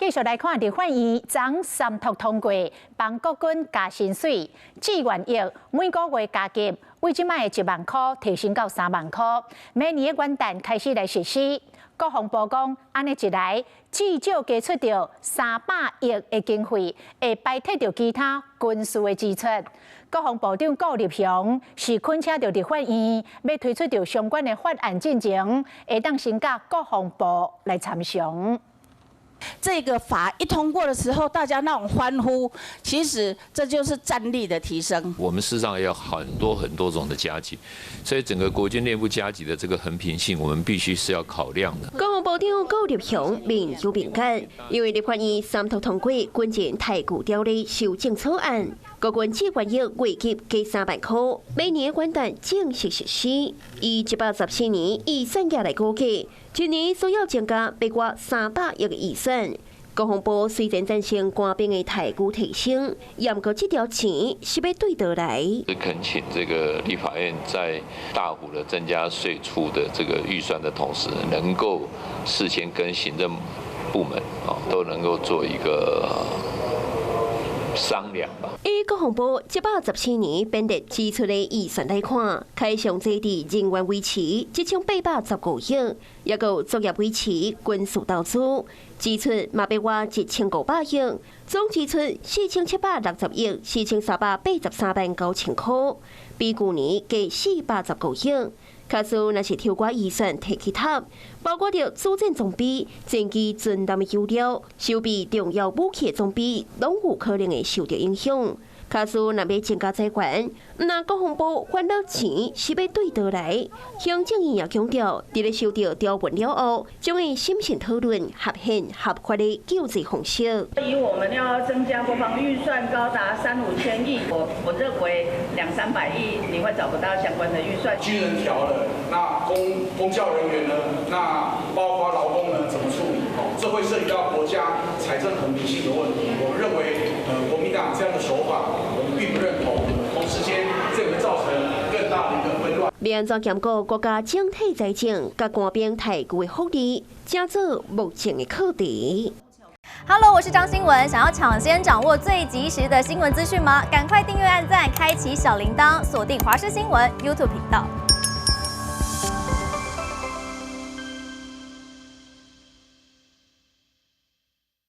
繼續來看立法院昨三讀通過，幫國軍加薪水，志願役每個月加給，為這擺的1萬箍提升到3萬箍，明年的元旦開始來實施。國防部講，按呢一來，至少加出著300億的經費，會排替著其他軍事的支出。國防部長顧立雄是懇請著立法院，欲推出著相關的法案進前，會當先佮國防部來參詳。這個法一通過的時候，大家那種歡呼，其實這就是戰力的提升。我們事實上有很多很多種的加給，所以整個國軍內部加給的這個衡平性，我們必須是要考量的。國防部長顧立雄面有敏感，因為立法院三讀通過軍人待遇條例修正草案，國軍志願役月給加3萬箍，明年元旦正式實施。以114年預算額來估計，一年需要增加超過300億的預算。國防部雖然贊成官兵的待遇提升，毋過這條錢是欲對佗來？懇請這個立法院在大幅的增加歲出的這個預算的同時，能夠事先跟行政部門啊都能夠做一個商量吧。以國防部114年編列支出的預算來看，開上濟佇人員維持1815億，抑閣有作業維持、軍事投資支出嘛欲倚1500億，總支出4760億4383萬9千箍，比舊年加415億。假使若是抽寡預算提去塔，包括著主戰裝備、戰機軍艦的油料、修備重要武器的裝備，攏有可能會受著影響。假使若欲增加財源，毋但國防部煩惱錢是欲對佗來？行政院也強調，佇咧收著條文了後，將會審慎討論合憲合法的救濟方式。以我們要增加國防預算高達三五千億，我認為兩三百億你會找不到相關的預算。軍人調了，那公教人員呢？那包括勞工呢？怎麼處理？哦，這會涉及到國家財政衡平性的問題。我們認為，國民黨這樣的手法，我們並不認同。同時間，這會造成更大的一個混亂。欲按怎兼顧國家整體財政佮官兵待遇的福利，成做目前的課題。 Hello，我是張新文。想要搶先掌握最及時的新聞資訊嗎？趕快訂閱、按讚、開啟小鈴鐺，鎖定華視新聞 YouTube 頻道。